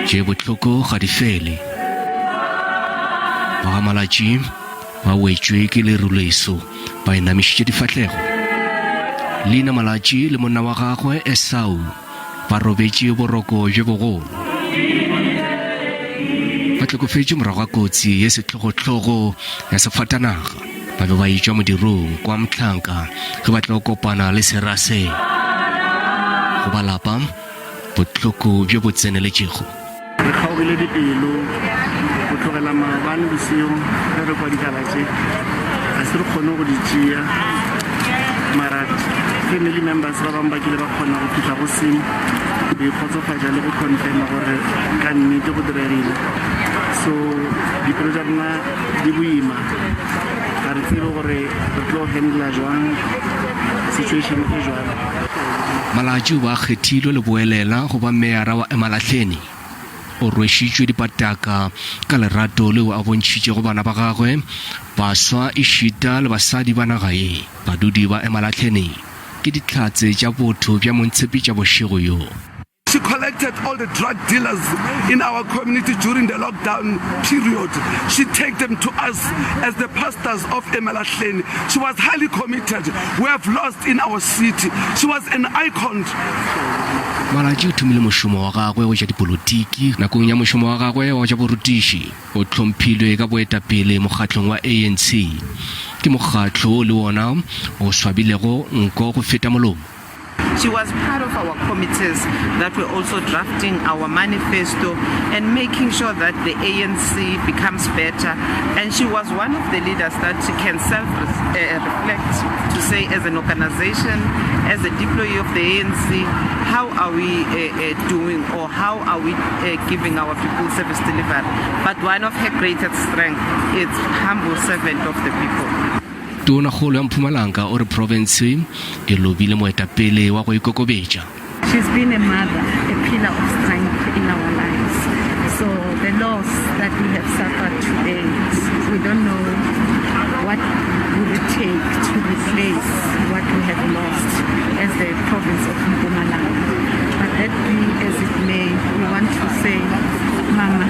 Tše bohloko ga di fele. Ba ga Malatši ba wetšwe ke leru leso, ba inamišitše difahlego. Lina Malatši le monna wa gagwe Esau ba robetše boroko bjo bogolo. Ba hlokofetše morago ga kotsi ye sehlogohlogo ya sefatanaga. Ba be ba etšwa modirong kwa Mhlanka ge ba tlo kopana le sera se. Go ba lapa, bohloko bjo bo tseneletšego. Re kgaogile dipelo go tlogela maabane bosego ge re kwa ditaba tše. Ga se re kgone go di tšea, mara family members ba bangwe ba kile ba kgona go fihla go scene go ikgotsofatša le go confirma gore ka nnete go diregile. So dipelo tša rena di boima, ga re tsebe gore re tlo handla jwang situation e jwalo. Malatši o be a kgethilwe leboelela go ba meyara wa Emalahleni. O rwešitšwe dipataka ka lerato leo a bontšhitšego bana ba gagwe, baswa ešita le basadi ba naga ye. Badudi ba Emalahleni ke dihlatse tša botho bja montshepetšabošego yo. She collected all the drug dealers in our community during the lockdown period. She take them to us as the pastors of Emalahleni. She was highly committed. We have lost in our city. She was an icon. Malatji o thomile mošomo wa gagwe go tša dipolotiki nakong ya mošomo wa gagwe wa tša borutiši. O hlomphilwe ka boetapele mokgatlong wa ANC. Ke mokgatlo wo le wona o swabilego nko go feta molomo. She was part of our committees that were also drafting our manifesto and making sure that the ANC becomes better. And she was one of the leaders that can self-reflect to say as an organization, as a deployee of the ANC, how are we uh, uh, doing or how are we uh, giving our people service delivery? But one of her greatest strengths is humble servant of the people. Tonakgolo ya Mpumalanga o re profense e lobile moetapele wa go ikokobetša. She's been a mother, a pillar of strength in our lives. So the loss that we have suffered today, we don't know what will it take to replace what we have lost as the province of Mpumalanga. But that be as it may, we want to say, Mama,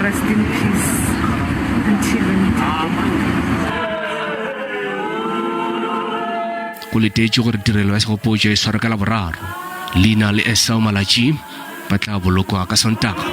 rest in peace until we meet again. Go letetšwe gore tirelo ya segopotšo e swarwe ka Laboraro. Lina le Esau Malatji ba tla bolokwa ka Sontaga.